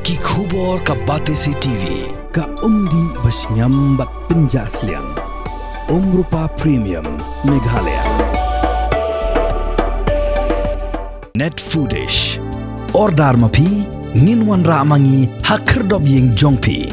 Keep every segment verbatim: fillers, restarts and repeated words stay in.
Ki khubor ka Batesi T V. Ka umdih ba shngiam bad pynjah sliang. Umrupa Premium Meghalaya. Net Foodish. Order ma phi, ngin wanrah ma ngi ha khyrdop ïing jong phi.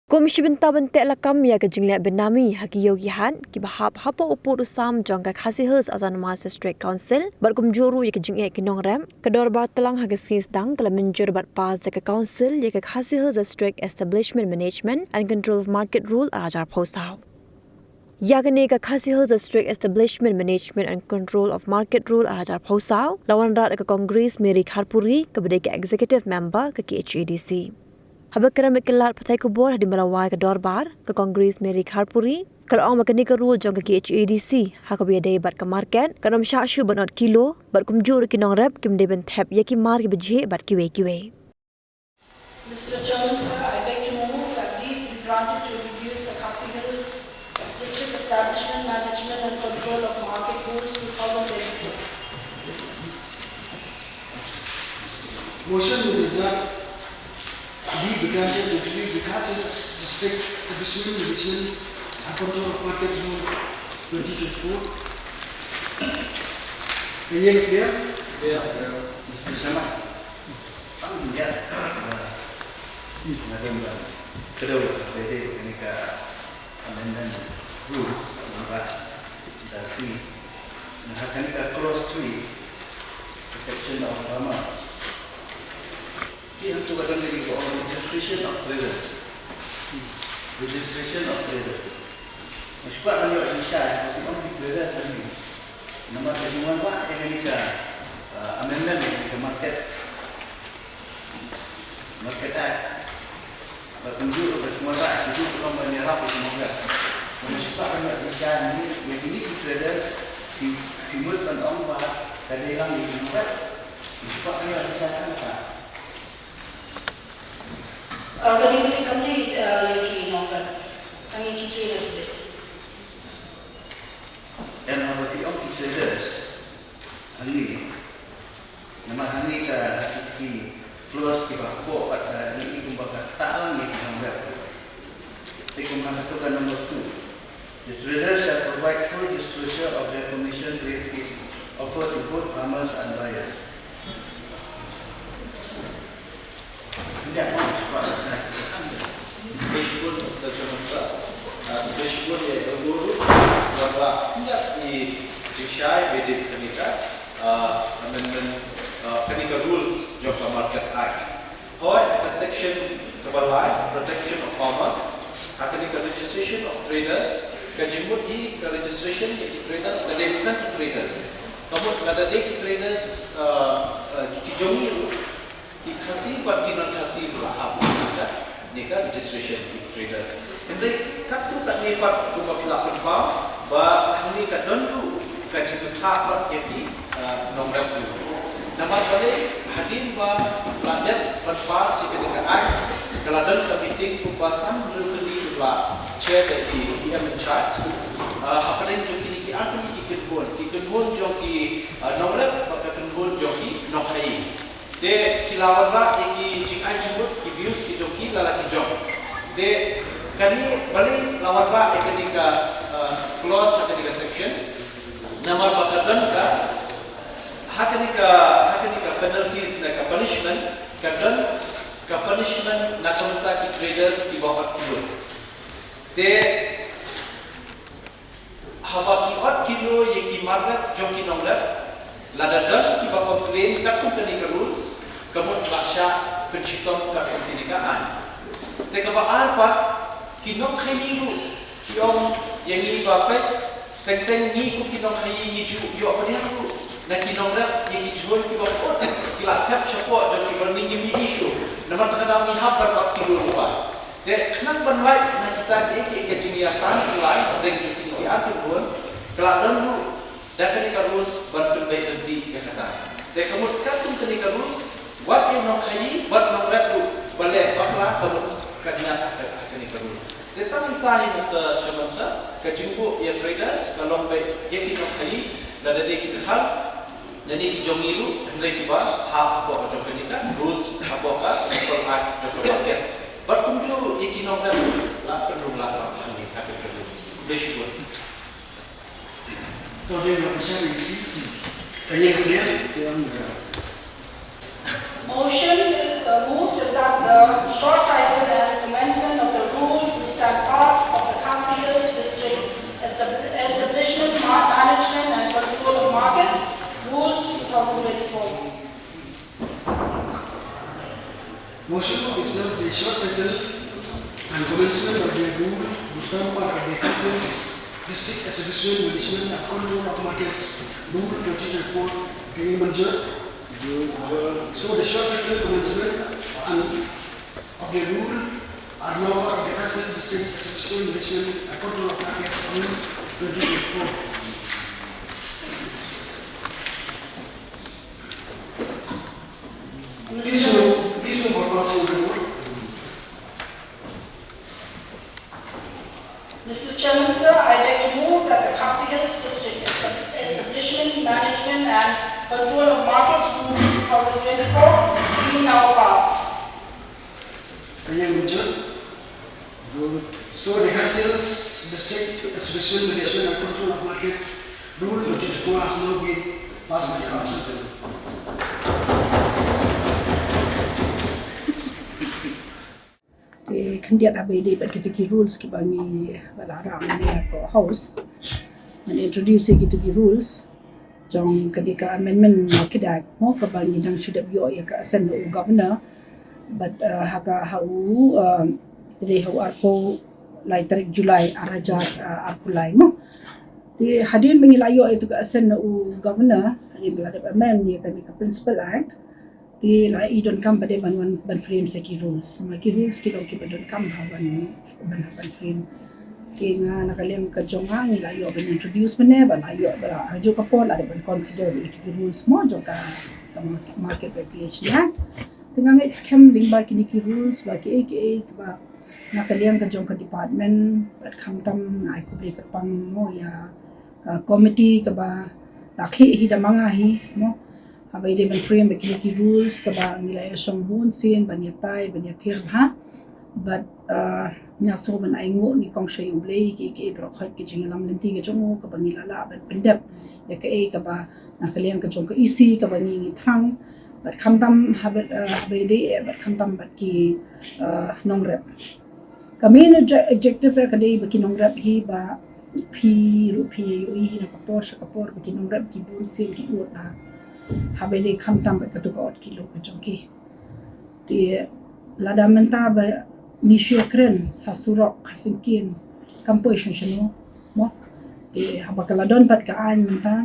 Kum shi bynta ban teh lakam ïa ka jingleh benami ha ki ïew ki hat kiba hap hapoh u pud u sam jong ka Khasi Hills Autonomous District Council bad kumjuh ruh ïa ka jingeh ki nongrep, ka dorbar tlang ha ka sngi sdang ka la mynjur bad pass da ka Council ïa ka Khasi Hills District Establishment Management and Control of Market Rule ar hajar arphew saw. Ïa kane ka Khasi Hills District Establishment Management and Control of Market Rule ar hajar arphew saw la wanrah da ka Congress Mary Kharpuri kaba dei ka Executive Member ka K H A D C. Haba kren bad ki lad pathai khubor hadien ba la wai ka dorbar, ka Congress Mary Kharpuri ka la ong ba kane ka rule jong ka K H A D C ha kaba ïadei bad ka market kan ym shah shuh ban ot kilo bad kumjuh ruh ki nongrep kim dei ban thep ïa ki mar kiba jhieh bad kiwei kiwei. Mister Chairman, sir, I beg to move that leave be granted to reduce the Khasi Hills District Establishment Management and Control of Market Rules two thousand twenty-four. Motion move that leave be granted to reduce the Khasi Hills District Establishment Management and Control of Market Rule twenty twenty-four. Any other player? Yeah, yeah. Mister Sharma. Pang jingeh, ah, nga don ba ka dei, ka dei kane ka amendment rules, amendment da si, na ha kane ka clause three, protection of farmers. Ki hangtu ka don kane ka registration of traders. Registration of traders. Nga shu kwah ban ïoh jingshisha, ki ong ki traders hangne. Namar ka jingwan ba ïa kane ka, ah, amendment ïa ka market. Market Act. Bad kumjuh ruh ka jingwan ba kumjuh ka long ban ïarap ïa ka market. Nga shu kwah ban ïoh jingshisha hangne, ïa kine ki traders ki, ki mut ban ong ba ka dei lang ïa ki market. Nga shu kwah ban ïoh jingshisha kane ka. Ah, ka dei ka dei kam dei, ah, ïa ki nongkren. Hangne ki traders de. Em, haba ki ong ki traders hangne, namar hangne ka, ki, ki clause kiba hapoh pat ka ngi i kumba ka ktah lang ïa ki nongrep. Te kumba hato ka number two. The traders shall provide full disclosure of their commission rate if offered to both farmers and buyers. Page four, Mister Chairman, sir. Uh, page four ïa ka rules, ba ba ïa ki jingshai bidit kane ka, uh, amendment, uh, kane ka rules jong ka Market Act. Hooid, ha ka section kaba lai, protection of farmers, ha kane ka registration of traders, ka jingmut hi ka registration ïa ki traders, ka dei ban ki traders. Ka mut lada dei ki traders, uh, uh, ki jong ngi ruh, ki Khasi bad ki non Khasi ruh la hap ïa kane ka registration ki traders. Hynrei katto katne pat kumba phi la pynpaw ba hangne ka don ruh ka jingbatai pat ïa ki, ah, nongrep ruh. Namar balei hadien ba la dep ban pass ïa kane ka act ka la don ka meeting kumba san hynriew tylli kiba la chair da i E M in charge. Ah, hapdeng jong kine ki ar tylli ki kynhun, ki kynhun jong ki, ah, nongrep bad ka kynhun jong ki nongkhaïi. Te ki la wanrah ïa ki jingai jingmut, ki views ki jong ki la la ki jong. Te kane balei la wanrah ïa kane ka, uh, clause ha kane ka section. Namar ba ka don ka, ha kane ka, ha kane ka penalties ne ka punishment, ka don ka punishment na ka bynta ki traders kiba ot kilo. Te haba ki ot kilo ïa ki marrep jong ki nongrep, lada don kiba complain katkum kane ka rules, ka mut la shah pynshitom katkum kane ka aiñ. Te kaba ar pat, ki nongkhaïi ruh ki ong ïa ngi ba peit, teng teng ngi kum ki nongkhaïi ngi ju ïoh pdiang ruh na ki nongrep ïa ki jhur kiba kut ki la thep shapoh jong ki ba ngi ngim ïohi shuh. Namar kata ka daw ngi hap ban ot kilo ruh ba Te khnang ban wad na kita kiei kiei ki jingïalang ki lai hapdeng jong kine ki ar kynhun, ka la don ruh da kane ka rules ban pynbeit lynti ïa kata. Te ka mut katkum kane ka rules, wat ïa u nongkhaïi bad nongrep ruh ba leh bakla ka mut ka niat ha kane ka rules. Te tang ita hi Mister Chairman Sir, ka jingbuh ïa traders ka long beit ïa ki nongkhaïi, lada dei ki dkhar, lane ki jong ngi ruh, hynrei kiba hap hapoh jong kane ka rules. Motion, uh, moved is that the short title and commencement of the rules to stand part of the Khasi Hills District estab- establishment, ma- management and control of markets, rules two thousand twenty-four. Motion is that the short title and commencement of the rule to stand part of the Khasi Hills District establishment, management and control of markets, rule twenty twenty-four, being manjur. So the short title, commencement and of the rule are now part of the Khasi Hills District establishment, management and control of markets, rule twenty twenty-four. Please move, please move forward to the board. Mister Chairman, sir, I beg to move that the Khasi Hills District Estab- Establishment, Management and Control of Markets Rules two thousand twenty-four be now passed. Are you injured? So the Khasi Hills District Establishment, Management and Control of Markets Rule twenty-four has now been passed by the Council. Te khyndiat haba ïadei bad kita ki rules kiba ngi la rah mynne ha House, ngan introduce ïa kita ki rules jong kane ka Amendment Market Act mo, kaba ngi dang shu dep ïoh ïa ka assent na u Governor. Bad uh, ha ka ha u uh, dei ha u arphew lai tarik July ar hajar uh, arphew lai mo. Te hadien ba ngi la ïoh ïa ka assent na u Governor, hadien ba la dep amend ïa kane ka Principal Act, te la i donkam pat de ban wan ban frame sa ki rules. Namar ki rules ki long kiba donkam ha ban ban ban frame. Te nga na ka liang ka jong nga ngi la ïoh ban introduce mynne, ba la ïoh ba la ha kajuh ka por la dep ban consider ïa ki rules mo jong ka ka Market Regulation Act. Te nga ngeit skhem lyngba kine ki rules ba kiei kiei kiba na ka liang ka jong ka department bad khamtam nga ai khublei kyrpang mo ïa ka committee kaba la khlieh hi da ma nga hi mo. Haba ïadei ban frame ba kine ki rules kaba ngi la ïa shong bun sien ban ïa tai ban ïa thirbha. Bad uh, nga sngew ban ai nguh nyngkong sha U Blei ki ki baroh khoit ki jingïalam lynti ka jong u kaba ngi la lah ban pyndep ïa kaei kaba na ka liang ka jong ka E C kaba ngi ngi thrang. Bad khamtam haba uh, haba ïadei eh, bad khamtam bad ki uh, nongrep. Ka main obje- objective ka dei ba ki nongrep hi ba phi ruh phi ïohi na ka por sha ka por ba ki nongrep ki bun sien ki ud ba haba ïadei khamtam bad katu ka ot kilo ka jong ki. Te lada mynta ba ngi shu ïakren ha surok ha syngkien kam poi shano shano mo. Te haba ka la don pat ka aiñ mynta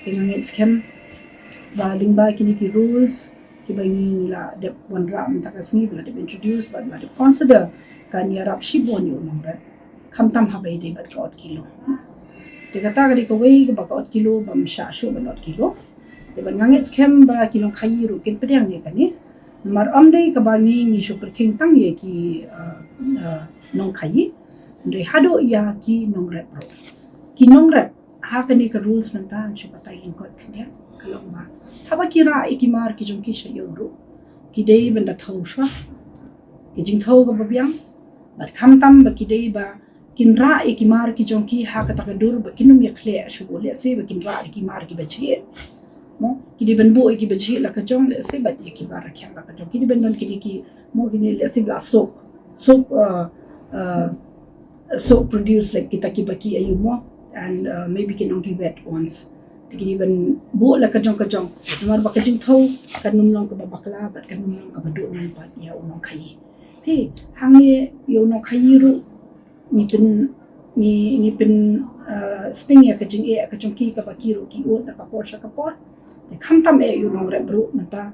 te nga ngeit skhem ba lyngba kine ki rules kiba ngi ngi la dep wanrah mynta ka sngi ba la dep introduce bad ba la dep consider kan ïarap shibun ïa u nongrep. Khamtam haba ïadei bad ka ot kilo. Te kata ka dei kawei kaba ka ot kilo bym shah shuh ban ot kilo. Te ban nga ngeit skhem ba ki nongkhaïi ruh kin pdiang ïa kane. Namar ym dei kaba ngi ngi shu pyrkhing tang ïa ki uh, uh, nongkhaïi. Hynrei haduh ïa ki nongrep ruh. Ki nongrep ha kane ka rules mynta ngan shu batai lyngkot khyndiat ka long ba haba ki rah ïa ki mar ki jong ki sha ïew ruh ki dei ban da thew shuwa. Ki jingthew kaba biang bad khamtam ba ki dei ba kin rah ïa ki mar ki jong ki ha kata ka dur ba kin ym ïa khleh shuh, let's say ba kin rah ïa ki mar kiba jhieh. Mo ki dei ban buh ïa kiba jhieh la ka jong, let's say bad ïa kiba rakhiang la ka jong. Ki dei ban don kine ki mo kine, let's say la soak soak uh, uh, soak produce like kita kiba ki ayu mo and uh, maybe kin ong ki wet ones. Te ki dei ban buh la ka jong ka jong. Namar ba ka jingthew kan ym long kaba bakla bad kan ym long kaba duh nang pat ïa u nongkhaïi. Phi hangne ïa u nongkhaïi ruh ngi pyn ngi ngi pyn uh, sting ïa ka jingeh ka jong ki kaba ki ruh ki ud na ka por sha ka por. Te khamtam eh ïa u nongrep ruh mynta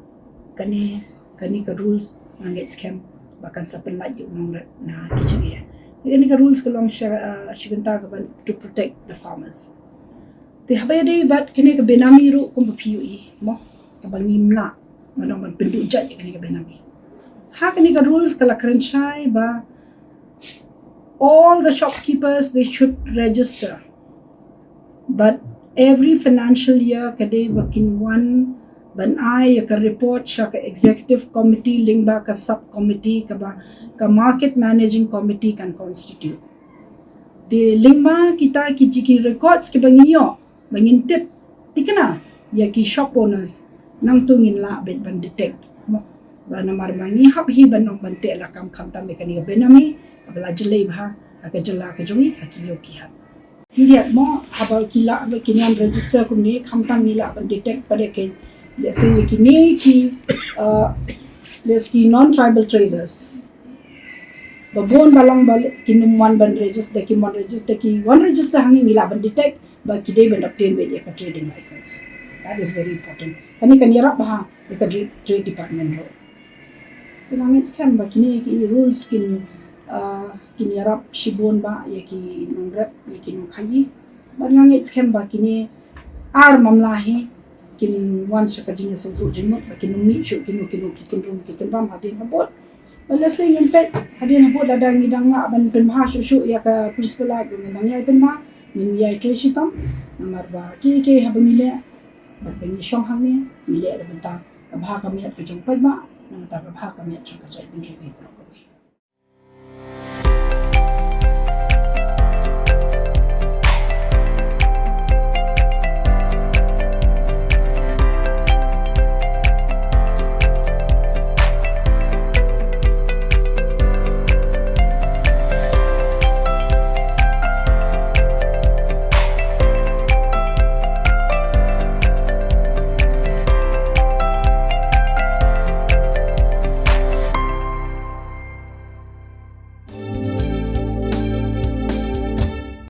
kane kane ka rules nga ngeit skhem ba kan sa pynlait ïa u nongrep na ki jingeh. Kane ka rules ka long sha uh, shi bynta kaba to protect the farmers. Te haba ïadei bad kane ka benami ruh kumba phi ïohi mo kaba ngim lah ban ong ban pynduh jait ïa kane ka benami. Ha kane ka rules ka la kren shai ba all the shopkeepers they should register. But every financial year ka dei ba kin wan ban ai ïa ka report sha ka executive committee lyngba ka sub committee kaba ka market managing committee kan constitute. Te lyngba kita ki jong ki records kiba ngi ïoh ba ngin tip tikna ïa ki shop owners, nangta ngin lah beit ban detect. Ba namar ba ngi hap hi ban ong ban teh lakam khamtam ïa kane ka benami kaba la jlei bha ha ka jylla ka jong ngi ha ki ïew ki hat. Ngi ïa mo haba ki lah ba kin wan register kumne khamtam ngi lah ban detect pat ïa ki, let's say ïa kine ki, uh, let's ki non tribal traders. Ba bun ba long ba kin ym wan ban register, ki wan register, ki wan register hangne ngi lah ban detect ba ki dei ban obtain beit ïa ka trading license. That is very important. Kane kan ïarap bha ïa ka trade, trade department ruh. Te nga ngeit skhem ba kine ki rules kin, uh, kin ïarap shibun bha ïa ki nongrep, ïa ki nongkhaïi. Bad nga ngeit skhem ba kine ar mamla hi kin wan sha ka jingïasngewthuh jingmut ba kin ym mih shuh kino kino ki kynrum ki kynram hadien habud. Ba lehse ngin peit hadien habud lada ngi dang lah ban pynbha shuh shuh ïa ka Principal Act, ngi dang ïai pynbha, ngin ïai trei shitom. Namar ba kiei kiei haba ngi leh bad ba ngi shong hangne, ngi leh da bynta ka bha ka miat ka jong paidbah, nangta ka bha ka miat jong ka jaitbynriew baroh.